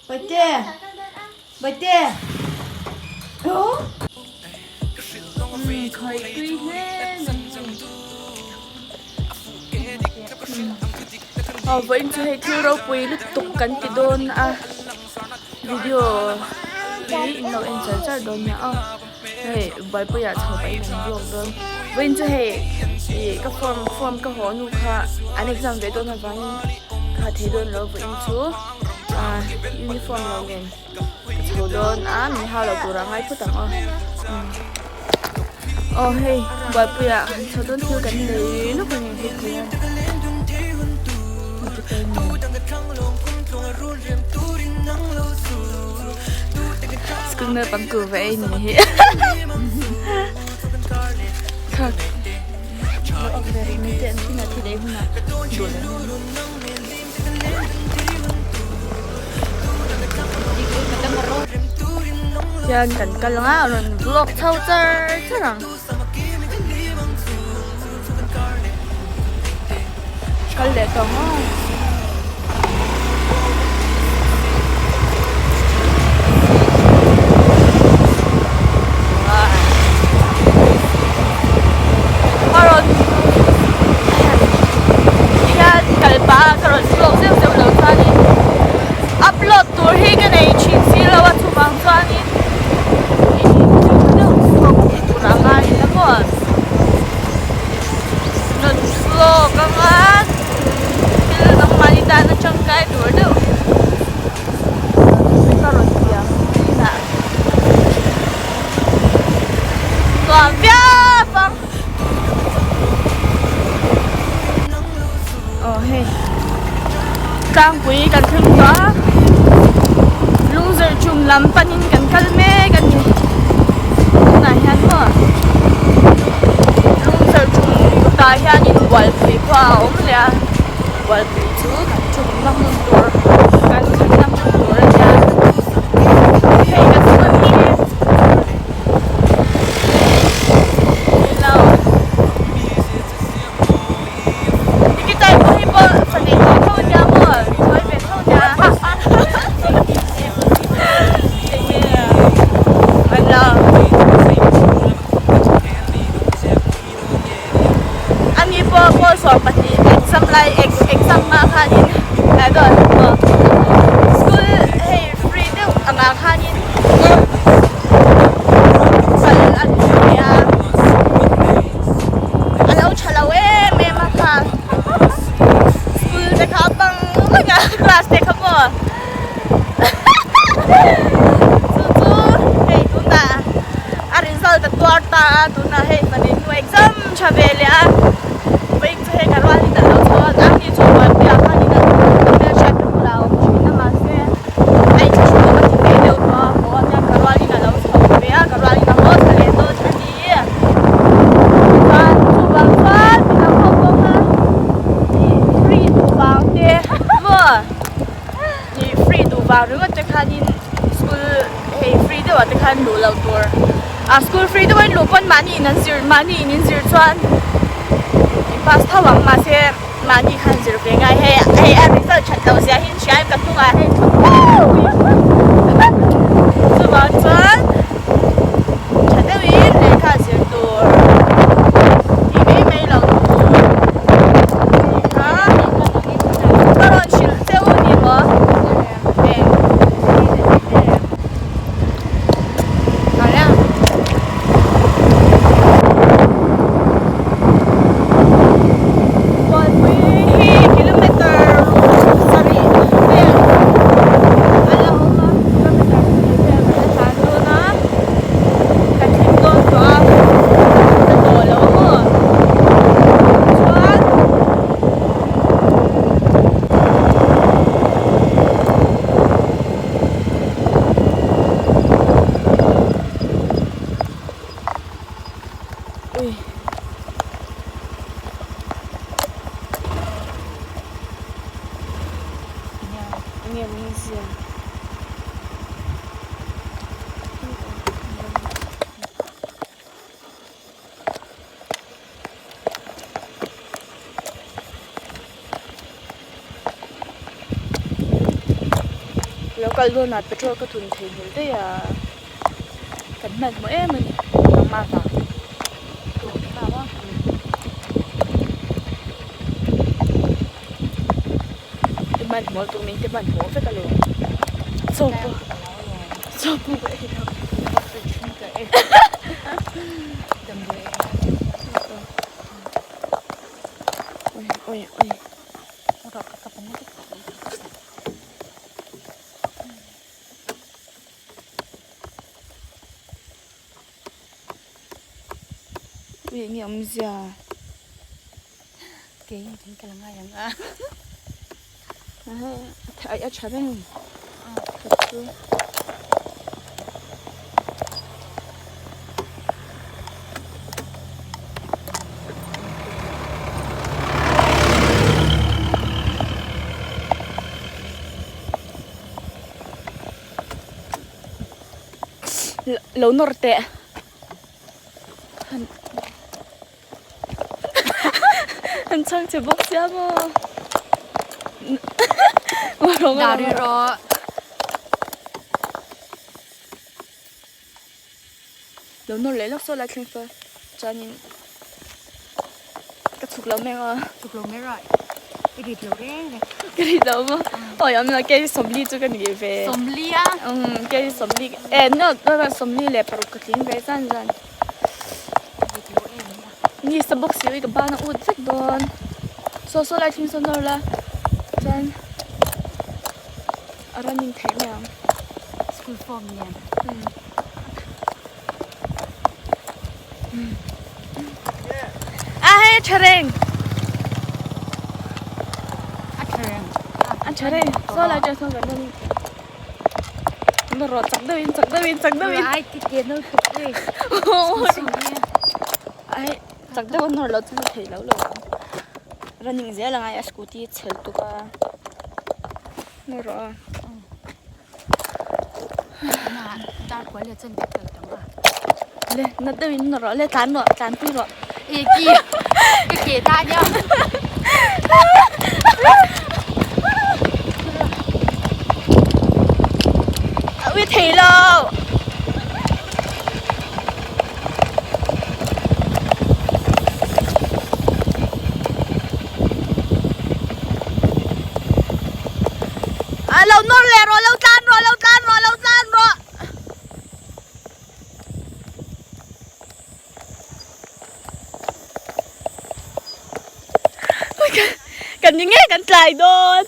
Bawihte! Bawihte! Khawi tui hle mai hei. Aw vawiin chu hei thil ropui lutuk kan ti dawn a video hi in lo en char char dawn nia aw hei buaipuiah chho pahin an vlog dawn vawiin chu hei ih ka form form ka haw nu kha an exam ve dawn avangin ka ha thei dawn lo vawiin chu ah uniform lo nen ka chho dawn a min hau lo turah ngai phawt ang aw aw hei buaipuiah han chho dawn thil kan nei lawk a ni hei hian. School naupang kuhva ei ni hi kha lo awm ve rih mai teh an thinah thil ei hunah duh leh hian kan kal ang a a rawn vlog chho char char ang. Kal leh tawh maw? A rawn hian kal pah a ka rawn vlog zeuh zeuh lo chuanin upload tur hi ka nei thin si lo a chuvang chuanin deuh vlog tih tur a ngai ila maw rawn vlog anga thil nangmahni tan a tangkai tur deuh ka rawn ti ang thinah nuam viau ang aw hei tlangpui kan thleng tawh a lungzir chum lam panin kan kal mek a ni tunah hian maw lungzir chum kawtah hianin bualpui pawh a awm leh a bualpui chu kan chumna hmun tur kan khatna hmun tur a nia hei ka chuan hi. Ani pawh pawl 12 exam lai exam hma khanin school hei free deuh angah khanin kal a ni ve a a lo tha lo em em a kha school te kha a bang vek a class te kha maw chu chu hei tunah a result a tuar ta a tunah hei pahnih hnu exam tha ve leh a vawiin chu hei ka rual in a lo chho a ani chu buaipui ah khanin a hmelhriat te bulah a awm thin a mahse. A inthlahrung a ti ve deuh tawh a, haw ania ka rualin a lo chho ve a, ka rualin a haw thla leh dawn a ni. Chuan chuvang chuan midang ho pawh kha ih free duh vang te maw ih free duh vang ringawt te khanin school hei free deuh ah te khan luh loh tur a school free deuh a in luh pawn mahni in an zir mahni in in zir chuan in pass tho ang mahse. Mahni khan zir ve ngai hei hei a result that loh zia hi in hria em ka hnungah hei thu chuvang chuan tha deuhin lehkha zir tur tih mai mai lo tur tih kha ka rawn hrilh cheu a ni maw eng. Bualpui hi kilometer sarih vel a la awm a kilometer sarih vel kan la tlan dawn a kan thleng dawn tawh a la tawh lo a maw chuan. Ui. Enge awmzia. Lo kal dawnah petrol ka thun thei hmel daih a, kan hmanhmawh em a ni. Nangmah vang. I hmanhmawh tur min ti hmanhmawh vek alawm. Chaw pawh chaw pawh ka ei lo. Oi oi oi. Ui enge awmzia. Kei in ka la ngai ang a. A tha reng ka chu. Lo nawr teh. An chhang che bawk sia maw. Dari rawh. Lo nawr leh lawk saw lai thleng saw chuanin ka chhuk lo mek a. Chhuk lo mek a, i rit lo reng reng. Ka rit lo maw? Awi awm lo kei sawmli chu ka ni ve. Sawmli a? Umm kei sawmli e no no sawmli leh paruk ka tling ve zan zan. Rit lo em a. Ni sa bawk si ka ban a ut vek dawn. Saw saw lai thleng saw nawr la chuan a running theih mai ang. School form nen. A hei a tha reng. A tha reng. A tha reng. Saw lai chuan saw kan running theih. Nó rawh chak deuhin chak deuhin chak deuhin. Ai ti ke no thuk ri. Ai chak deuh an nawr loh chuan a thei lo lo ang. Running zel angai a scooty chhel tuk a. Nó rawh a. Na dar kual leh chuan ka kal tawh a. Le na deuhin nawr rawh le tlan rawh tlan pui rawh. E ki ka ke ta nia. Ui thei lo. A lo nawr leh rawh lo tlan rawh lo tlan rawh lo tlan rawh. Kan ni nge kan tlai dawn.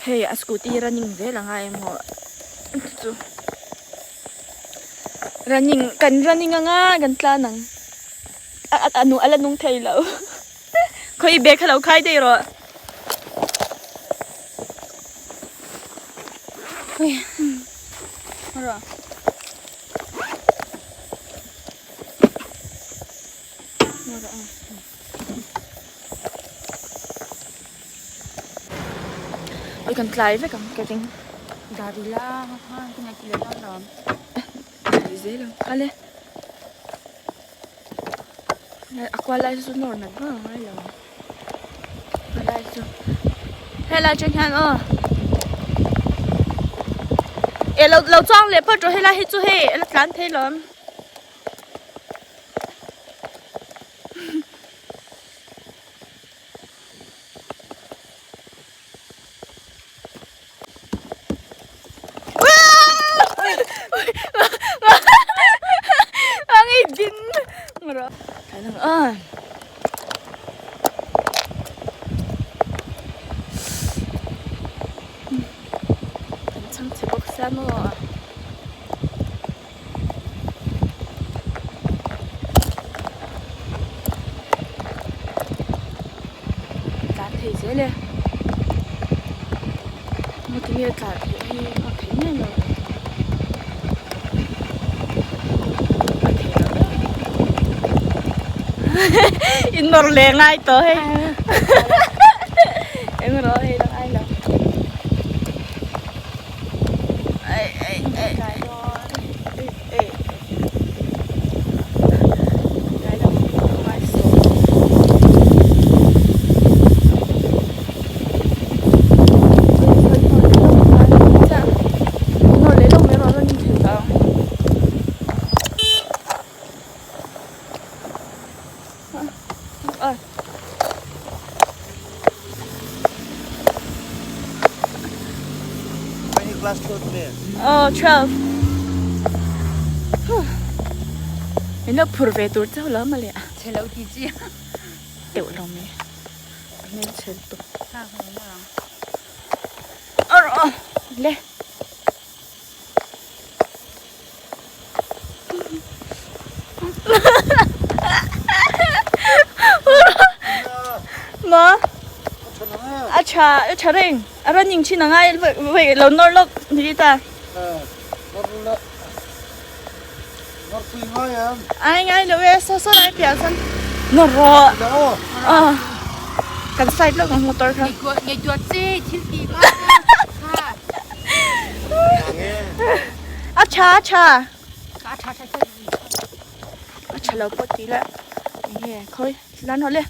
Hei a scooty running zel anga emaw chu running kan running anga kan tlan ang. A a la nung thei lo khawi bag kha lo khai daih rawh. Rawh. Oi kan tlai vek ang ka ring. Darila khan ka ngaih leh dawn lawm. Zel ang ale. A kual lai chu nawr nat vang angai lo ang. A lai chu helai atang hian aw eh lo lo chuang leh phawt rawh helai hi chu hei a la tlan thei lo ang. Tlan thei zel e maw tinge tlan theih hi a thei miah lo a thei lo deuh in nawr leh ngai tawh hei eng rawh hei la ngai lo ai ai ai. Aw 12 Min lo phur ve tur chauh lo mawle a. Chhe lo ti chi. Teuh lo mai. A hmel chhe lutuk. Kha hmu lo ang. Aw le. Ma a tha a tha reng a running thin a ngai wei lo nawr lawk ni ta ai ngai lo e saw saw lai piah chuan nawr rawh kan side lawk ang motor kha ngaihtuah che thil ti kha A tha a tha. A tha tha tha. A tha lo pawh tih la enge khawi lan rawh le.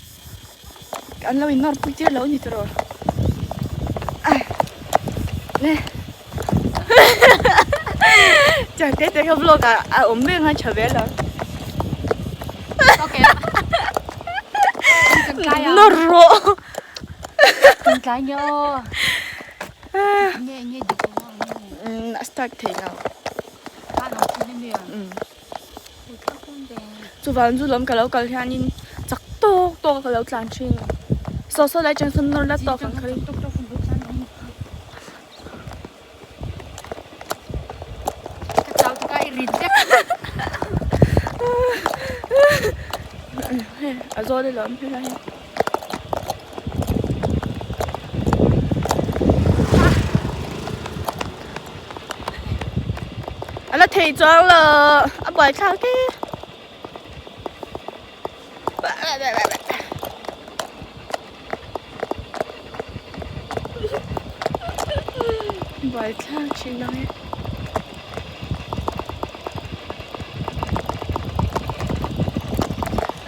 An lo in nawr pui tir lo a ni tiraw. Ai le. Chang te te kha vlog ah a awm reng a tha ve lo. Okay. Nawr rawh. Kan tlai nge aw. Nge nge dik lo nge. A start thei lo. Chuvan chu lam ka lo kal hianin chak tawk tawk a ka lo tlan thin. Saw saw lai chang sawn nawr la tawk ang kha ring. Ka chau tikah i rit vek. A zawl ilo an phei lai hi. A la thei chuang lo a buai thlak e. Buai thlak thin ang e.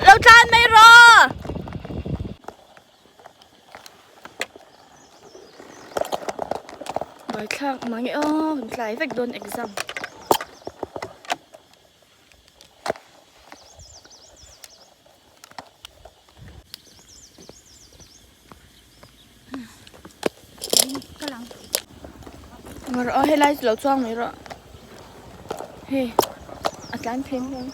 Lo tlan mai rawh! Buai thlak mang e aw, kan tlai vek dawn exam. Ngawr aw helai chu lo chuang mai rawh hei a tlan phei hlawm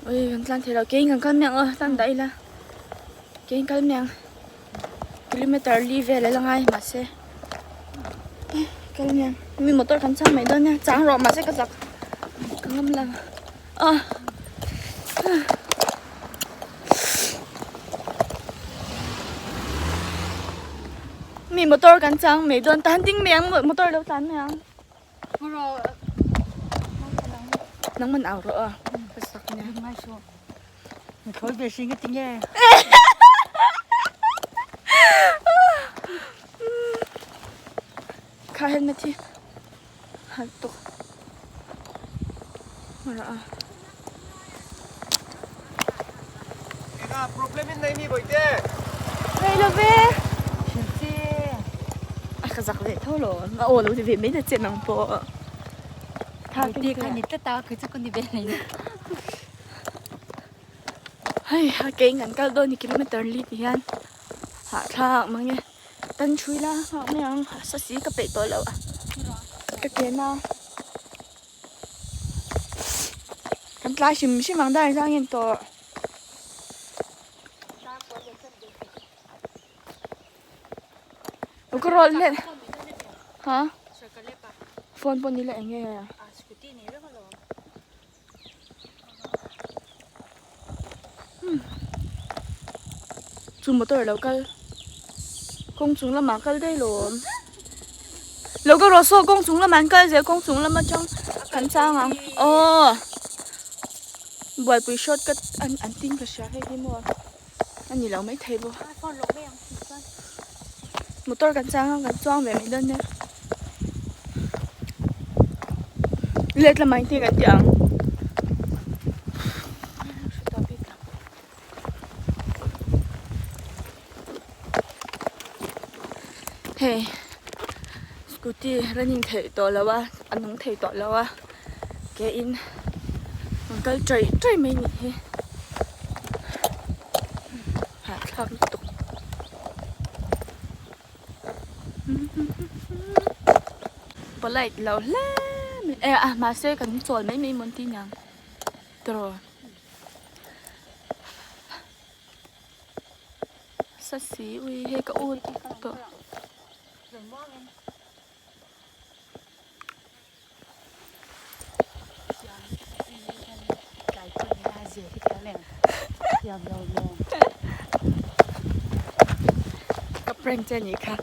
ui kan tlan thei lo kein kan kal miang aw tlan dah ila kein kal miang. Kilometer li vel a la ngai mahse kal nia mi motor kan chang mai dawn nia chang rawh mahse ka zak ka ngam lo ah mi motor kan chang mai dawn tan ding mai ang motor lo tlan mai ang nangman au rawh a ka zak nia. Thawi ve hring a ti nge. Kha helmet hi hal tuk mara a. Eka problem in nei mi boite. Nei lo ve. A ka zak ve tho lo. A aw lo ti ve mai na che nang pawh. Tha ti kha ni tlat a, kei chu ka ni ve hlei. Hei a ke in kan kal dawn ni kilometer li ti hian hahthlak mang e tan thui la nghak mai ang a sa si ka peih tawh loh a ka ke na kan tlai hrim hrim ang dar zang in tawh. Ka rawl let ha phone pawh ni la eng nge. Chu motor a lo kal kawng chung lamah a kal daih lo awm lo ka rawh saw kawng chung lamah an kal zel kawng chung lam atang kan chang ang aw buaipui short cut an an tin ka hria hei hi maw a ni lo maithei bawk motor kan chang a kan chuang ve mai dawn nia let lamah engtin kan tih ang hei scooty running theih tawh lo a a nung thei tawh lo a. Ke in an kal ṭaih ṭaih mai nih hi hahthlak lutuk polite lo hle mai e a mahse kan chawl mai mai mawn tih niang tiraw sasi ui hei ka u tawh. Ka prank che anih kha.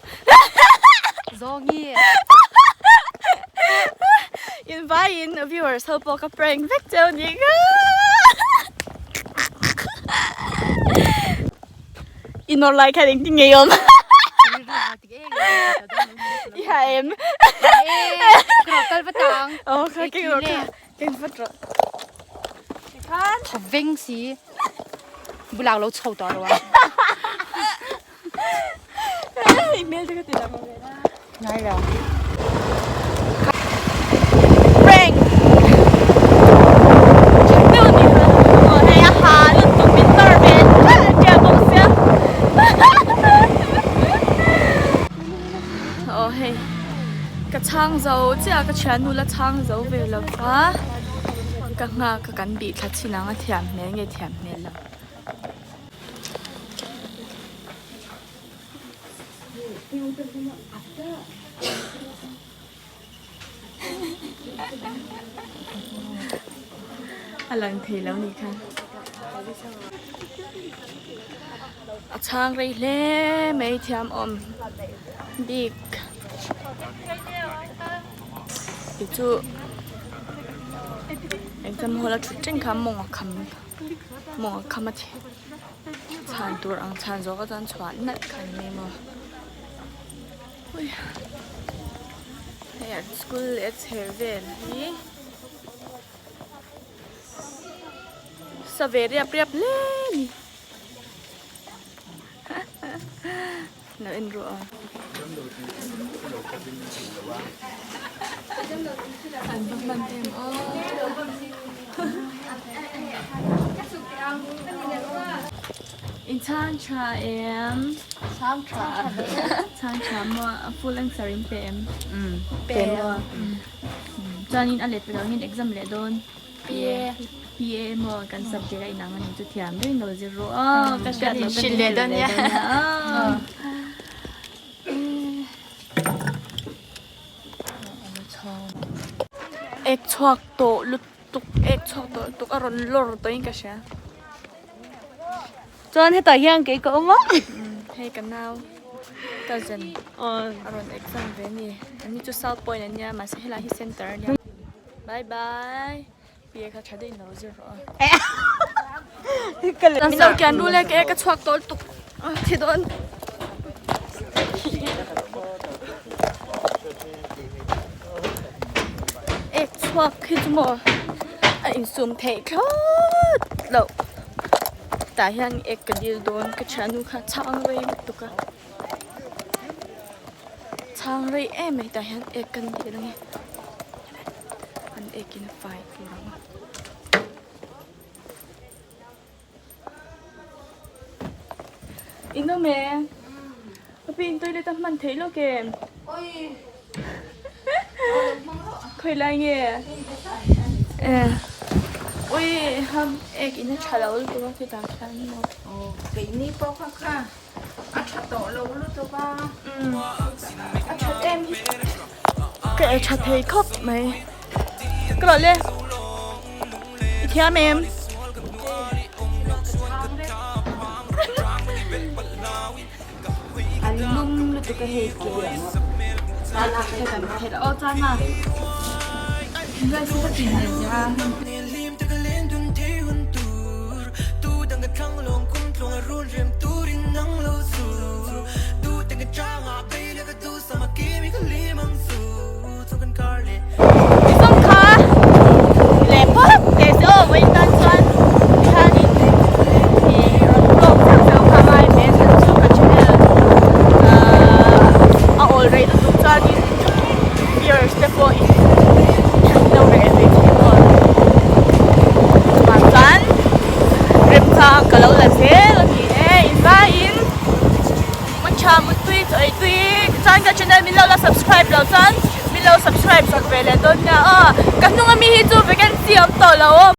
Zawngi. In vaiin viewers ho pawh ka prank vek cheu anih kha. I nawr lai khan engtin nge i awm? I ha em? Kal va tang. Oh, kha keng rawh kha. Keng vat rawh. Tikhan. Tha veng si. Bulak lo chho tawh rawh a. I hmel te ka ti lang ve na. Ngai lo. Prank. Deuh ni kha. Oh, hei a ha lutuk min tar ve tia bawk sia. Oh hei ka chhang zo chiah ka thiannu la chhang zo ve lo va ka nghak a kan bih thla chin ang a thiam hmel nge thiam hmel lo. A lang thei lo nih kha. A chhang rei hle mai thiam awm bik ti chu exam hall a thut reng kha mawng a kham mawng a kham a chhan tur ang chhan zawh kha chuan chhuah nalh kha ni mai maw. Hei an school leh a chher vel hi sa ve riap riap hle a ni lo en rawh a an va hman em aw. In chhang tha em? Chhang tha. Chhang tha maw? A full answer in pe em? Pe maw? Chuanin a let lo angin exam leh dawn. PA. PA maw? Kan subject a inang a ni chu thiam deuhin lo zir rawh aw. Ka hriat loh ka hrilh leh dawn nia. Ek chhuak tawh lutuk ek chhuak tawh lutuk a rawn lawr tawhin ka hria. Chuan hetah hian kei ka awm a. Hei ka nau cousin a rawn exam ve a ni. Ani chu South Point a nia mahse helai hi center a nia. Bye bye. Pi kha tha deuhin lo zir rawh a. Min lo kian rul e ka chhuak tawh lutuk thi dawn. Ek chhuak hi chu maw a insum theih thlawt loh tah hian ek ka dil dawn ka thiannu kha chhang rei lutuk a chhang rei em mai tah hian ek kan dil ange an ek in a fai tur ang a. In awm e ka pi in toilet a hman theih lawk em khawi lai nge e ui ham ek in a tha lo lutuk a khitah khian maw keini pawh kha kha a tha tawh lo lutuk a a that em hi ka e tha thei khawp mai ka rawh le. I thiam em? An lum lutuk a hei ke. Aw chuan a. Rice ka chin leh che a. Tizawng kha leh phawt teh se aw vawiin tan chuan tikhanin ih rawn vlog zeuh zeuh kha ngai ve chhan chu ka channel ahh a awl rei lutuk chuanin viewers te pawh in lo reh ve thei maw. Chaw ei tui chuan ka channel min lo la subscribe loh chuan min lo subscribe sak ve leh dawn nia aw. Ka hnung ami hi chu vacancy a awm tawh lo aw.